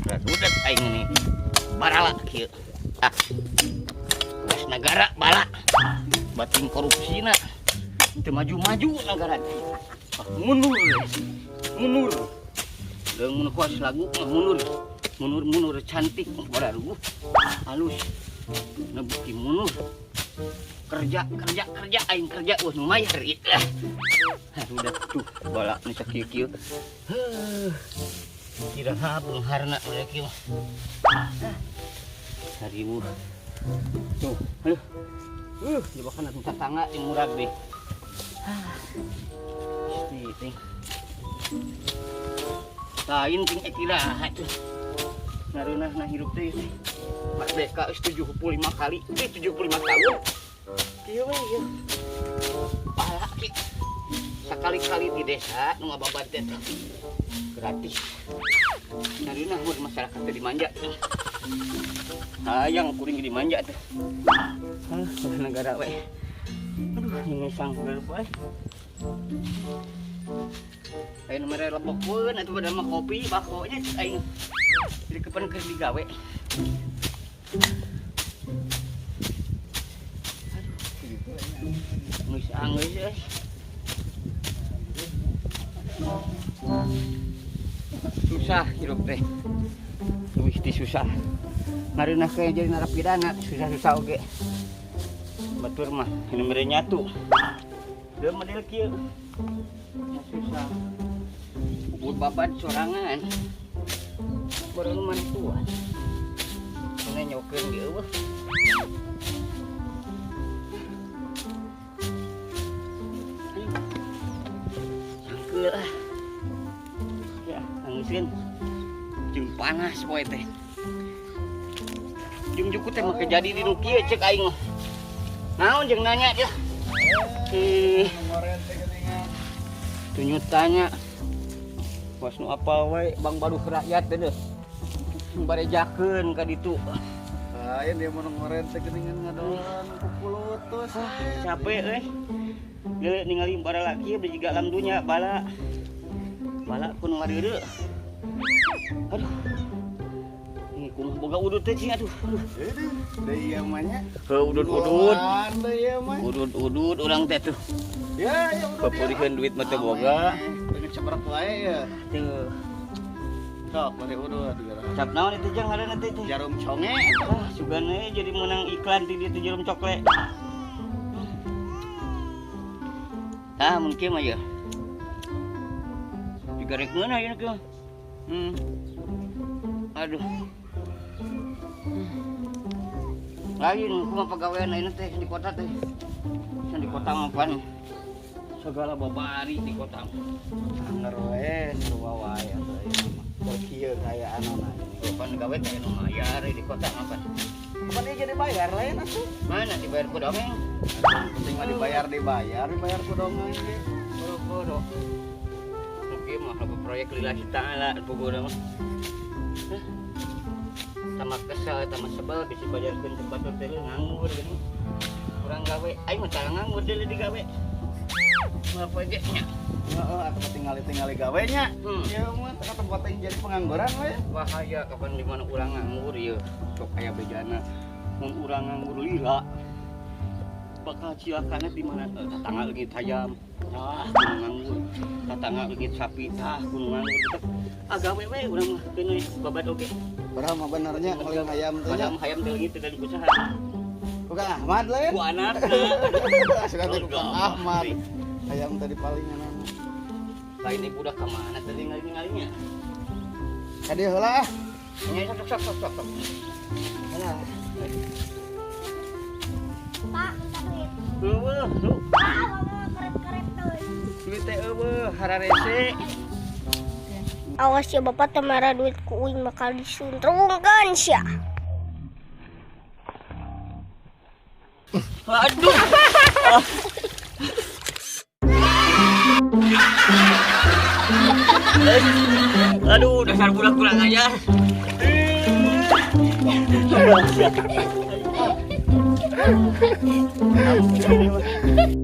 Radudet aing nih. Barala kieu. Ah. Tugas negara bala. Bating korupsina. Teu maju-maju negara teh. Ah, mundur. Mundur. Leung mun kuas lagu mah mundur. Mundur-mundur cantik bararuguh. Halus. Na bukti mundur. Kerja, kerja, kerja aing kerja wah nu mayar ieu. Ah, udah tuh bala nu sakieu-kieu. Heuh. Kira beungharna udah kieu mah. 1000. Tuh, aduh. Jebakan atuh tetangga yang murah deh. Ah. Isti ting. Lain ting iraha tuh. Ngareunah na hirup teh. Merdeka geus 75 kali, 75 tahun. Kieu we ieu. Pala ki. Sakali-kali di desa nu ngababat teh gratis. Ngareunah mun masyarakat teh dimanja. Hayang kuring dimanja teh. Ah, negara we. Aduh, ini sang bae. Ayo mere lebokkeun atuh pada mah kopi bakonya aing. Jadi kapan keur digawe. Aduh, geus anggeus euy. Susah hirup teh. Leuwih ti susah. Ngareunah kayak jadi narapidana susah-susah oge. Batur mah ini mere nyatu. Deui model kieu. Susah. Bubur babat sorangan. Baru mantuan. Ini nyokeun ge eueuh. Sangkeul ah. Ya, angeuseun. Jeung panas poe teh. Jeung juku teh make jadi di nu kieu cek aing mah. Naon jeung nanya dia. Ih, tunyut tanya. Was nu apa wae Bang Baruh rakyat teh deuh. Barejakeun ka ditu. Lain dia mau ngoren teh geuningan ngadolan kukulutus. Ah, capek euy. Geuleuh ningali bara laki beli jiga alam dunya bala. Bala kun ngareureuh. Aduh. Ini kumaha boga udut teh cing aduh. Aduh. Aduh, deui ieu mah nya. Heuh udut-udut. Deui ieu mah. Udut-udut urang teh tuh. Ya, ya udut. Papurikeun duit mah teu boga. Pengen cebrek wae ya. Tuh. Sok bari udut geura. Cap naon itu jang ngaranna teh teh? Jarum conge. Ah, sugan we jadi menang iklan di dieu teh jarum coklat. Ah, mungkin mah ya. Digarek meunah ieu kieu. Aduh. Lain kumaha pagawean ayeuna teh di kota teh. Di kota mah pan segala babari di kota. Anger we sarua wae atuh ieu mah. Keur kieu kaayaanana. Pan gawe teh nu mayar di kota mah pan. Kapan ieu jadi bayar lain atuh? Mana dibayar ku dongeng? Penting mah dibayar dibayar, dibayar ku dongeng ge. Boro-boro. Oke mah loba proyek lillahi ta'ala pokona mah. Hah? Tambah kesel, tambah sebel bisi bajarkeun teh batur teh nganggur geuning. Kurang gawe, aing mah cara nganggur deui digawe. Apa ge nya? Heeh, atuh tinggali-tingali gawe nya. Ieu mah teh tempat aing jadi pengangguran we. Bahaya kapan di mana urang nganggur ieu. Sok aya bejana. Mun urang nganggur lila bakal cilakana di mana tetangga leungit hayam. Tah kudu nganggur. Tetangga leungit sapi, tah kudu nganggur. Ah gawe we urang mah keun we babat oge. Padahal mah benernya paling hayam teh nya. Padahal hayam teh leungit teh dari usaha. Bukan Ahmad lain. Ku anakna. Sudah teh bukan Ahmad. Hayam tadi paling anak. Lain ibu udah kemana tadi ngali-ngalinya? Ka dieu heula ah. Nya sok sok sok sok sok. Alah. Pak, minta duit. Eueuh, lu. Pak, mau kerep-kerep duit. Duit teh eueuh, hararese. Awas ya bapak temara duit ku uing bakal disuntrungkeun sia. Aduh. Aduh, dasar budak kurang ajar. Aduh.